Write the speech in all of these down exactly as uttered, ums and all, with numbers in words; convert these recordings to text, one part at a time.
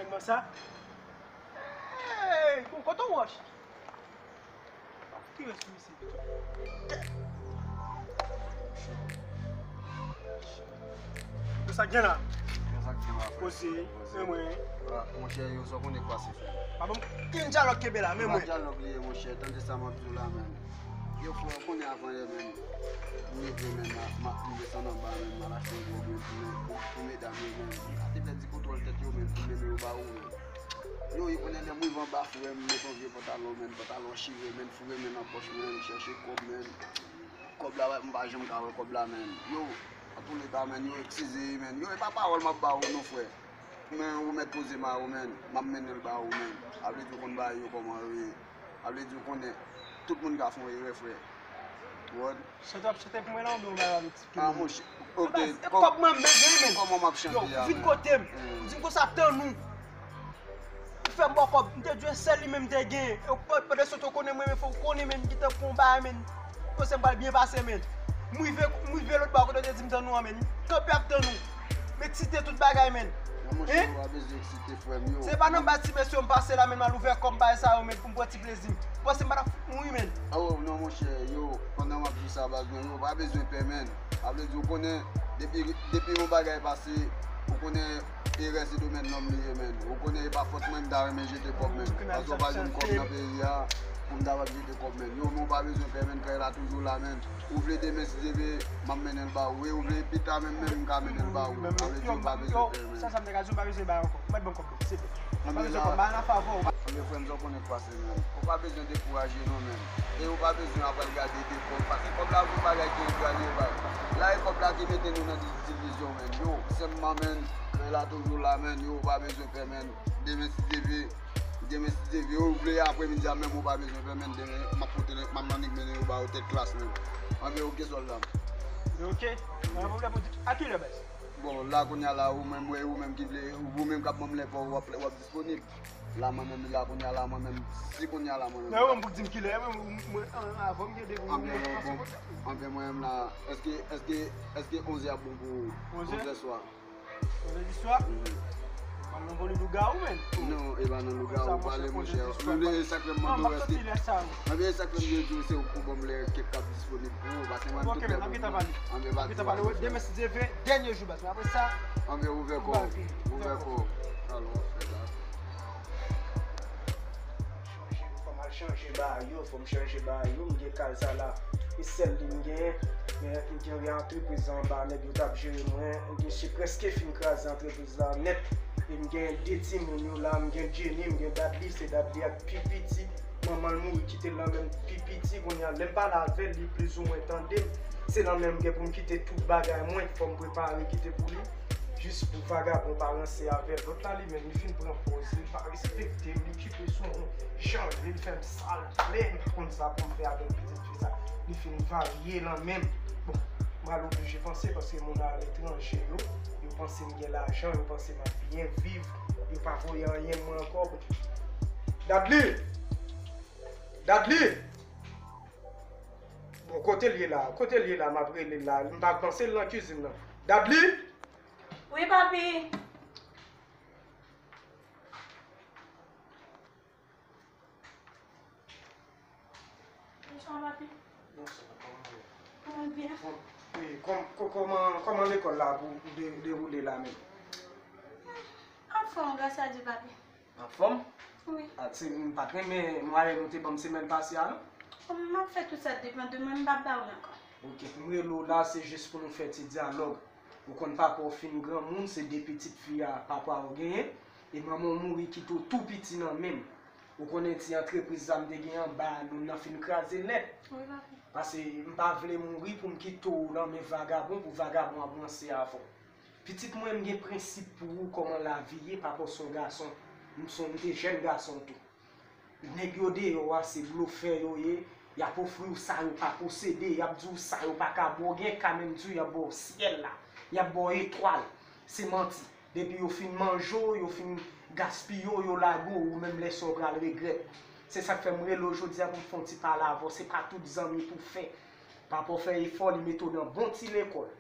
Kòman sa? Hey, bon, kote w wòch? Ki rès sou misye? Yo, sa k gen la? Yo, sa k gen la, frè? Poze, poze. Men mwen. Ah, monchè, yo, sa w konnen k pase, frè? Pa bon, ki dyalòg kenbe la, men mwen. Dyalòg li ye, monchè, tande sa m ap di w la, men. Yo, frè, w konnen avan yè, men. M leve, men, m a, m a, m desann anba, men, m al achte yon dwòg, men, pou, pou, pou medam yo, men. M pa te pèdi kontwòl tèt yo, men, pou mennen yo ba ou, men. Yo, yo konnen lè m rive anba, frè, m met yon vye pantalon, men, pantalon chire, men, foure men nan pòch, men, chèche kòb, men. Kòb la, m pa janm ka wè kòb la, men. Yo, antouleka, men, yo, eskize, men. Yo, e pa pawòl m ap ba ou, non, frè. Men, ou mèt poze m a ou, men. M ap mennen l ba ou, men. A vle di, ou konn bagay yo kòman yo ye. A vle di, ou konnen, tout moun ka fè yon erè, frè. Wòd. Chante, w ap chante pou mwen la, oubyen w ba m ti Ah, monchè. Ok. Baz, e kò- kòb mwen m bezwen, men. Kòman m ap chante a, men? Yo, vin kote m. Hmm. Ou di m konsa, tann ou. Ou fè m bò kòb. M te di w se sèl li menm m te gen. E w pa, pandan se tan w konnen mwen, men fò w konnen, men, ki te fon bagay, men. Panse m pral byen pase, men. M rive, m rive lòt bò, kote w te di m tann ou an, men. M kanpe ap tann ou. M eksite tout bagay, men. Non, monchè, ou pa bezwen eksite, frè m, yo. Se pa nan baz ti mesye yo m pase la, men, m al ouvè kò m bagay sa yo, men, pou m pran ti plezi m. Ou panse m pa t ap mouri, men. Ah, oh, non, monchè, yo, pandan m ap di sa, baz mwen, yo, pa bezwen pè, men. A vle di, ou konnen, depi, depi yon bagay pase, ou konnen, erè se domèn nonm li ye, men. Ou konnen, e pa fòt mwen, m ta renmen jete kòb, men. Paske w pa jwenn kòb nan peyi a, pou m ta va jete kòb, men. Yo, men w pa bezwen pè, men, kay la toujou la, men. Ou vle demen, si Dye vle, m ap mennen l ba ou. E ou vle pita menm, menm, m ka mennen l ba ou. A vle di, ou pa bezwen pè, men. Sa, sa m te ka di, ou pa bezwen bay ankò. Ou mèt ban m kòb mwen, silvouplè. Anben la, anben frè m, sa w konnen k pase, men. Ou pa bezwen dekouraje non, men. E ou pa bezwen ap al gade de kòb. Paske kòb la, se yon bagay ki engra li ye, bay. La, e kòb la ki mete nou nan di-, divizyon, men. Yo, sèlman, men, kay la toujou la, men. Yo, ou pa bezwen pè, men. Demen, si Dye vle, demen, si Dye vle, ou vle aprèmidi a, menm ou pa bezwen pè, men. Demen, m ap pote, m ap annik mennen yo ba ou tèt klas, men. Anben, ok, sòlda m. Ok. Pa gen pwoblèm, a kilè, baz? Bon, la kounye a la, ou menm, wi, ou menm ki vle, ou menm k ap ban m lè pa w, w ap, w ap disponib. La, mwen menm, la kounye a la, mwen menm, si kounye a la, mwen menm. Nan, ou menm pou di m kilè, mwen, mwen, an, avan m gen de pou mwen. Anben, bon, anben, mwen menm la, èske, èske, èske onzè ap bon pou ou? Onzè? Onzè swa. Onzè di swa? Mhm. Pral nan vòlè lougawou, men. Non, e pa nan lougawou, pale, monchè. Anben, e sa k fè m mande w, èske, anben, e sa k fè m di w se ou pou ban m lè kèk k ap disponib pou ou, paske mwen tout lè pou mwen. Anben, pa di sa. Demen, si Dye vle, dènye jou, baz. Apre sa, anben, ouvè kò w. Ouvè kò w. Alò, fè sa. Chanje, fò m al chanje bagay yo, fò m chanje bagay yo, m gen kay sa la. E sèl li m genyen, men m gen yon antrepriz anba, nèg yo t ap jere mwen, mesye prèske fin kraze antrepriz la nèt. E m gen de timoun yo la, m gen Jenny, m gen Dadly, se Dadly a k pi piti. Manman l mouri kite l nan men m pi piti, kounye a lè m pale avè l, li plizoumwen tande m. Se nan men m gen pou m kite tout bagay mwen, fò m prepare kite pou li. Jis pou vagabon pa ranse avè l. Lòt la, li menm, li fin pran pòz li, li pa respekte m, li kipe sou mwen, jan l vle, li fè m sa l vle, m pa konn sa pou m fè avèk pitit fi sa. Li fin varye nan men m. Bon, m pral oblije panse, paske moun aletranje yo, yo panse m gen lajan, yo panse m ap byen viv, yo pa voye anyen mwen ankò. Dadly! Dadly! Bon, kote l ye la? Kote l ye la? M ap rele l la. M pa panse l nan kizin nan. Dadly! Wi, papi. Bonswa, papi. Bonswa, kòman w ye? Mwen byen. Bon, wi, kòm-, kò-, kòman, kòman lekòl la pou de-, dewoule la menm? Anfòm, gras a Dye, papi. Anfòm? Wi. A, se, m pa t renmen mwayèn ou te ban m semèn pase a, non? Bon, m ap fè tout sa depann de mwen, m p ap ba ou l ankò. Ok, m rele w la, se jis pou nou fè ti dyalòg. Ou konn papa w fin granmoun, se de pitit fi a papa w genyen, e manman w mouri kite w tou piti nan men m. Ou konnen ti antrepriz sa m te gen anba a, nou nan fin kraze nèt. Wi, papi. Paske m pa vle mouri pou m kite w nan men vagabon, pou vagabon ap ranse avè w. Pitit mwen, m gen prensip pou ou, kòman lavi ye, papa w se yon gason. M se yon, m te jèn gason tou. Nèg yo deyò a, se blofè yo ye. Y ap ofri w sa yo pa posede, y ap di w sa yo pa ka ba w, gen ka menm di w y ap ba w syèl la, y ap ba w etwal. Se manti. Depi yo fin manje w, yo fin gaspiye w, yo lage w, ou menm lè sa w pral regrèt. Se sa k fè m rele w jodi a pou m fè yon ti pale avè w. Se pa tout zanmi pou fè. Papa w fè efò, li mete w nan bon ti lekòl.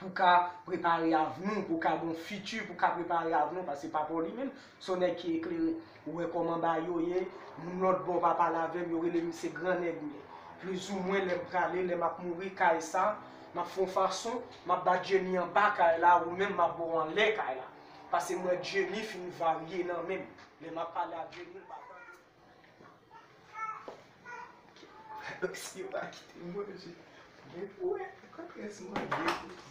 pou ka prepare avni w, pou ka gen yon fiti, pou ka prepare avni w, paske papa w li menm, se yon nèg ki eklere. Ou wè kòman bagay yo ye, moun lòt bò pa pale avè m, yo rele m se gran nèg m ye. Plizoumwen, lè m prale, lè m ap mouri, kay sa, m ap fè yon fason, m ap bat Jenny anba kay la, ou menm m ap ba w anlè kay la. Paske m wè Jenny fin varye nan men m. Lè m ap pale ak Jenny, l pa tande. Alò, si yo pa kite m manje, men pou wè, kontrè si mwen gen pou mwen.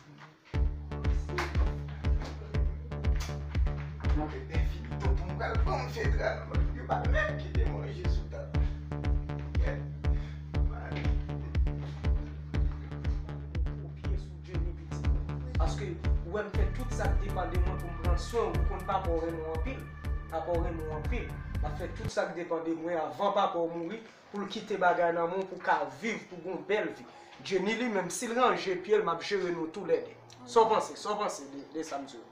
Mwen te fini tonton m pral ban m fedral, yo pa menm kite manje sou tab. Kopye sou Jenny pitit mwen. Paske ou wè m fè tout sa k depann de mwen pou m pran swen w, ou konn papa w renmen w anpil. Papa w renmen w anpil. M ap fè tout sa k depann de mwen avan papa w mouri, pou l kite bagay nan men w, pou w ka viv, pou w gen yon bèl vi. Jenny li menm, si l ranje pye l, m ap jere nou toulède. Sa w panse? Sa w panse de, de sa m di w?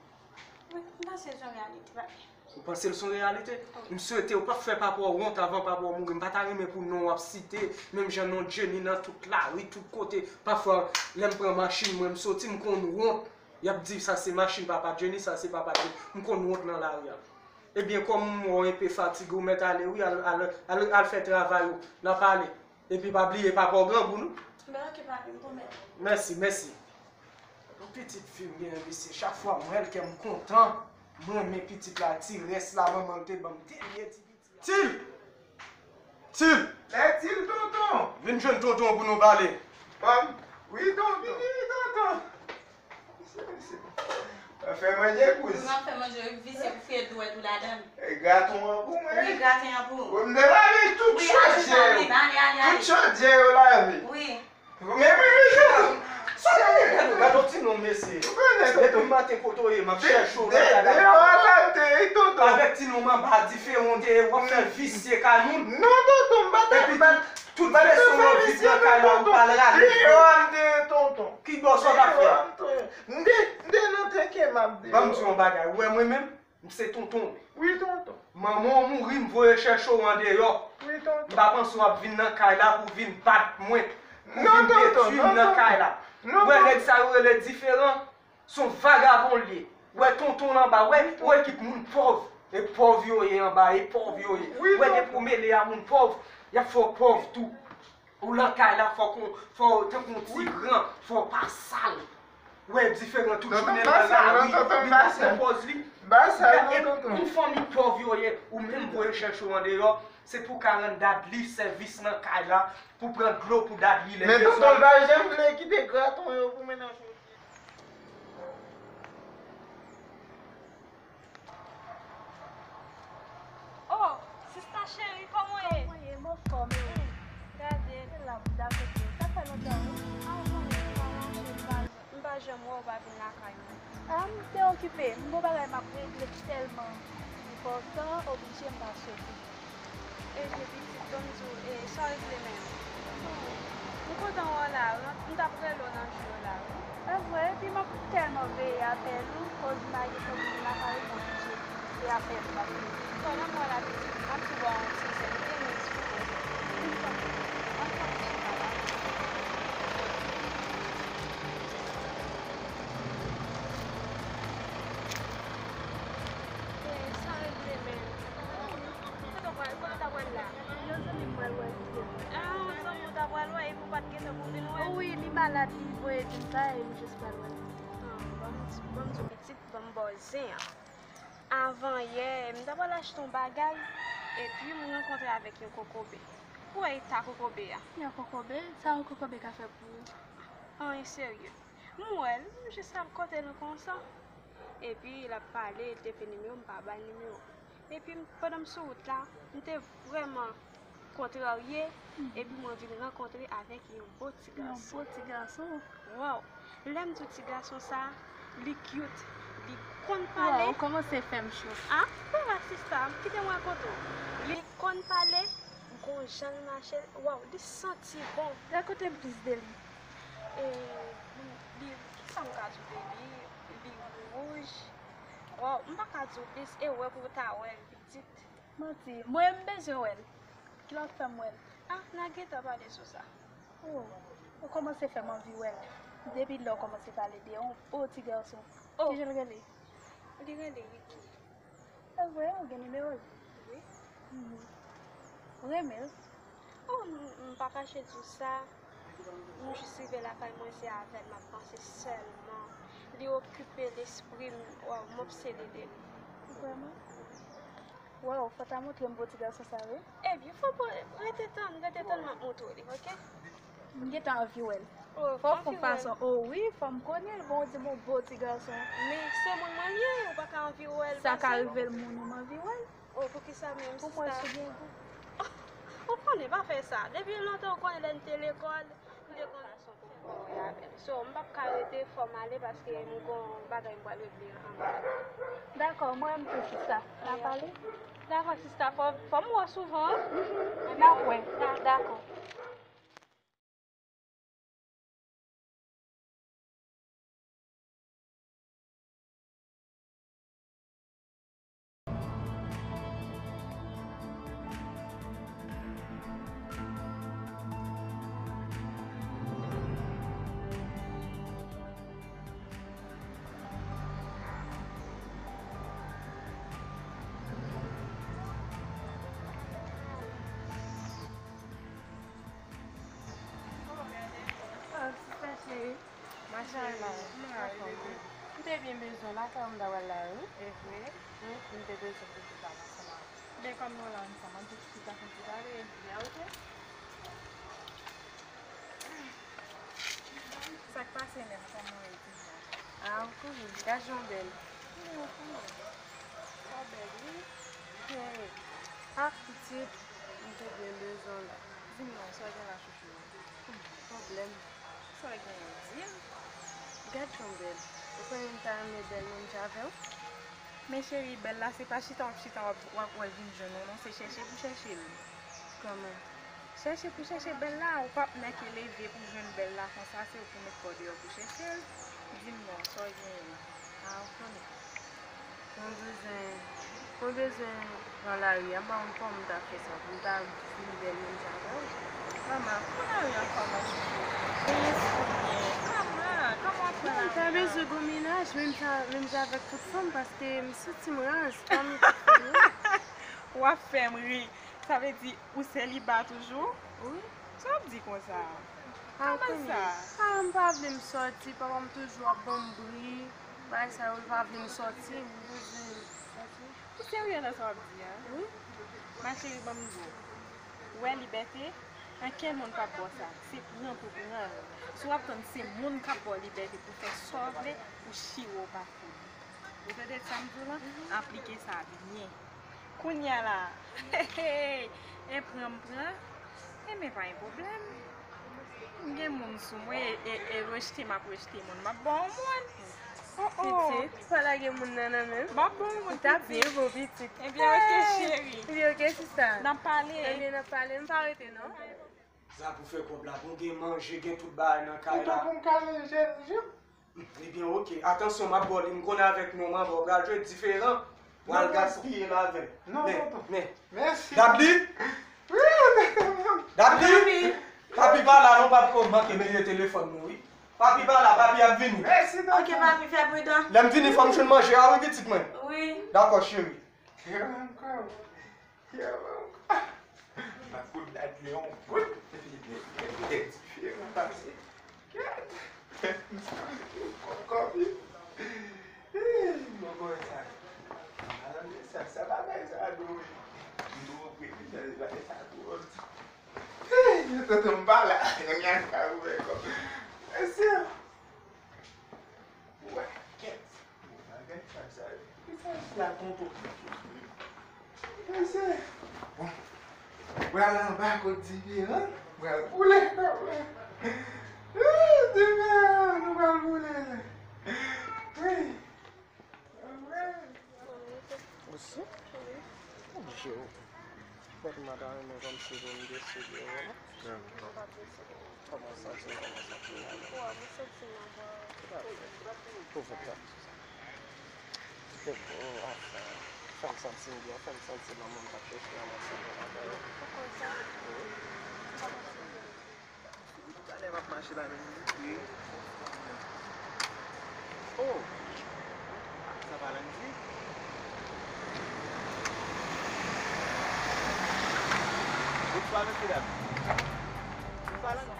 Wi, m panse l se yon reyalite, papi. Ou panse l se yon reyalite? Wi. M swete w p ap fè papa w wont avan papa w mouri. M pa ta renmen pou non w ap site, menm jan non Jenny nan tout lari, tout kote. Pafwa, lè m pran machin mwen, m soti, m konn wont. Y ap di, "Sa se machin papa Jenny, sa se papa Jenny." M konn wont nan lari a. Ebyen, kòm m wè w enpe fatige, ou mèt ale, wi, al, al, al, al fè travay ou. N ap pale. Epi pa bliye, papa w grangou, non. Ben, oke, papi, m pwomèt. Mèsi, mèsi. Yon pitit fi m genyen, visye. Chak fwa m wè l, kè m kontan. M renmen pitit la, ti rès la, manman l te ban m dènye ti pitit la. Til! Til! Lè Til, tonton! Vin jwenn tonton pou nou pale. Kòm? Wi, tonton. Vini, tonton. Misye, misye. Mwen fè manje, kouz. Wi, m ap fè manje, wi, visye pou fouye dwèt ou ladan l. E graten an pou mwen. Wi, graten an pou ou. Wi, m te lave tout chodyè yo. Wi, ale, ale, ale. Tout chodyè yo lave. Wi. Men, men, men, men. Sa w te gade, gade yon ti nonm, mesye. Depi maten kote w ye, m ap chèche w nan kay la. Avèk ti nonm anba dife, w ap fè visye kay moun. Non, tonton, m pa t ap bat. Tout leson w ap viv nan kay la, ou pa l rale. Deyò a m te ye, tonton. Ki bò sa w t ap fè? Deyò a m te ye. M te, m te nan tèkè m ap deyò. Ban m di w yon bagay. Ou wè mwen menm, m se tonton w. Wi, tonton. Manman w mouri, m voye chèche w andeyò. Wi, tonton. M pa panse w ap vin nan kay la pou vin bat mwen, pou vin detwi m nan kay la. Non, tonton. Ou wè nèg sa yo rele diferan? Se yon vagabon l ye. Ou wè tonton l anba, ou wè, ou wè ekip moun pòv. E pòv yo ye anba, e pòv yo ye. Ou wè depi w mele a moun pòv, y ap fè w pòv tou. Ou nan kay la, fòk ou, fò w tankou yon ti gran, fò w pa sal. Ou wè diferan tout jounen nan lari, li pa pran pòz li. Gade yon fanmi pòv yo ye, ou menm voye chèche w andeyò, se pou w ka rann Dadly sèvis nan kay la, pou pran dlo pou Dadly lè bezwen. Men tonton l pa janm vle kite graten yo pou mennen chofye. Oh, sista cheri, kòman w ye? Kòman w ye? M anfòm, e ou? Gade. Se la bouda kote w. Sa fè lontan, wi. A, ou konnen, m pa mache, m pa, m pa janm wè w pa vin lakay mwen. A, m te okipe. M gon bagay m ap regle ki tèlman enpòtan, oblije m pa soti. Ebyen, pitit, ban m di w, e, sa w regle menm? M kontan wè w la, wi. M t ap rele w nan jou yo la, wi. E vre, epi m ap tèlman veye apèl ou, koz m pa gen tan pou m lakay ou, m oblije veye apèl ou, papi. Pandan m wè w la, pitit, m ap tou ba w yon ti zen, m te gen ti pwoblèm. Ann fè yon ti chita la. E, sa w regle menm? Kote w pral, kote w ta pral la? Yon zanmi m pral wè li demen. Ah, yon zanmi w ta pral wè, epi w pa t gen tan pou w vin wè l? Wi, li malad, li voye di m sa, e m jis pral wè l. Ah, ban m di, ban m di w pitit, ban m ba w zen an. Avan yè, m ta pral achte yon bagay, epi m rankontre avèk yon kokobe. Ou wè eta kokobe a? Yon kokobe? Sa yon kokobe ka fè pou ou? Anyen serye. M wè l, m jis ap kote l konsa. Epi l ap pale, l te fè nimewo, m pa ba l nimewo. Epi m, pandan m sou wout la, m te vrèman kontrarye, epi mwen vin rankontre avèk yon bo ti gason. Yon bo ti gason? Waw! Lè m di w ti gason sa, li cute, li konn pale. Waw, ou kòmanse fè m cho. Ah, pa va sista, kite m rakonte w. Li konn pale, gon jan l mache, waw, li santi bon. Rakonte m plis de li. E, li, li, kisa m ka di w de li? Li wouj. Waw, m pa ka di w plis, e wè pou w ta wè l, pitit. Manti, mwen m bezwen wè l. Kilè w ap fè m wè l? Ah, n a gentan pale sou sa. Oh, ou kòmanse fè m anvi wè l. Depi lè w kòmanse pale de yon bo ti gason. Oh. Kijan l rele? Li rele Ricky. E vre, ou gen nimewo l? Wi. Mhm. Ou renmen l? Oh, m, m pa kache di w sa. M jis rive lakay mwen, se avè l m ap panse sèlman. Li okipe lespri m. Waw, m obsede de li. Vrèman? Waw, fò w ta montre m bo ti gason sa, wi. Ebyen, fò w rete tann, rete tann m ap montre w li, oke? M gentan anvi wè l. Oh, fò w fè yon fason. Oh wi, fò m konnen l. Bon, w di m yon bo ti gason. Men se moun mwen l ye, ou pa ka anvi wè l. Sa ka rive l moun ou m anvi wè l. Oh, poukisa menm, sista? Pou mwen, si w gen gou. Ou konnen, pa fè sa. Depi lontan, ou konnen lè n te lekòl, m te konn gason pou m pa wè avè l. So, m p ap ka rete, fò m ale paske m gon bagay m pral regle anba. Dakò, mwen menm tou, sista. N a pale? Dakò, sista, fò, fò m wè w souvan. N ap wè. Dakò. Ah, sista cheri. Machay la. Kòman w ye? M te byen bezwen w la, kòman m ta pral la, wi. E vre? Wi, m te bezwen pou m te pale ansanm avè w. Men kòm nou la ansanm, ann fè ti pita, fè ti pale. Byen, oke. Sa k pase menm, kòman w ye? Ah, ou konnen, gad jan w bèl. Wi, ou konnen. Sa w bèl, wi. Hey. Ah, pitit, m te byen bezwen w la. Di m non, sa w gen la, chouchou? Pwoblèm. Sa w genyen, di m. Gad jan w bèl. Ou konnen m ta renmen bèl menm jan avè w. Men cheri, bèl la, se pa chita w ap chita, w ap, w ap wè l vin jwenn ou, non. Se chèche pou chèche l. Kòman? Chèche pou chèche bèl la, ou p ap nèke leve pou jwenn bèl la konsa, se ou pou met kò deyò pou chèche l. Di m non, sa w genyen? A, ou konnen. Mwen bezwen, mwen bezwen pran lari a, m pa konn kòman m ta fè sa pou m ta vin bèl menm jan avè w. Kòman? Pran lari a kòman, chouchou? Byen, kòman? Kòman w ap pran lari a? Non, m ta bezwen gon mennaj, menm jan, menm jan avèk tout fanm, paske m santi m raz, fanmi tout fanm yo. W ap fè m ri. Sa vle di ou seliba toujou? Wi. Sa w ap di konsa? Kòman sa? Papa m pa vle m sòti, papa m toujou ap ban m bri. Bagay sa yo, li pa vle m sòti, m bezwen sòti. Ou serye nan sa w ap di a? Wi. Ma cheri, ban m di w. Ou wè libète, ankenn moun p ap ba w sa. Se pran pou pran l. Si w ap tann se moun k ap ba w libète pou fè sa w vle, ou chire w pa fout. Ou tande sa m di w la? Aplike sa byen. Kounye a la, e pran m pran, e men pa gen pwoblèm. M gen moun sou mwen, e, e, e rejte m ap rejte moun. M ap ba w moun. Oh, oh. Pitit, pa lage moun nan nan men m. M ap ba w moun, pitit. Ou ta byen bon, pitit. Ebyen, oke, cheri. Ebyen, oke, sista. N ap pale. Ebyen, n ap pale. M pa rete, non. Sa pou fè kòb la, pou gen manje, gen tout bagay nan kay la. Pou m ka manje, jèn. Ebyen, oke. Atansyon, m ap ba w li. M konnen avèk non, m ap ba w. Pral jwe diferan. W al gaspiye l avè l. Non, tonton. Men, men. Mèsi. Dabli? Wi, tonton. Dabli? Papi pa la, non, papi. Oh, manke bliye telefòn mwen, wi. Papi pa la, papi ap vini. Mèsi, tonton. Oke, papi, fè pridan. Lè m vini, fò m jwenn manje a, wi, pitit mwen. Wi. Dakò, cheri. Kè m ankò. Kè m ankò. Nan kout dat li yon kout. Epi, epi, epi, epi, epi, epi, epi, epi, epi, Kòkòbi. Ih, bòbòy sa. Sa, sa bagay sa dou wi. M twò pre li, sa bagay sa dou. Ih, yo tante m pa la. Kounye a m ka ouvè kò. Mesye. Wè, kèt. Bagay sa, sa. Ki sa la tonton? Mesye. Bon. Pral anba kot Dimeran. Pral boule kòb la. Ih, Dimeran, nou pral boule la. Wi. Osi? Mon Dieu. Bèt mwen ta renmen kòmsi pou m deside, non? Kòman w santi w? Kòman w santi w? Kòman w santi w? Pou vant la. Se bon, anfen. Fè m santi m byen, fè m santi m yon moun k ap chèche yon moun serye avè w. Wi. Talè m ap mache la menm. Wi. Oh! Sa pa lang di. Bonswa, mesye dam. Sa pa lang di.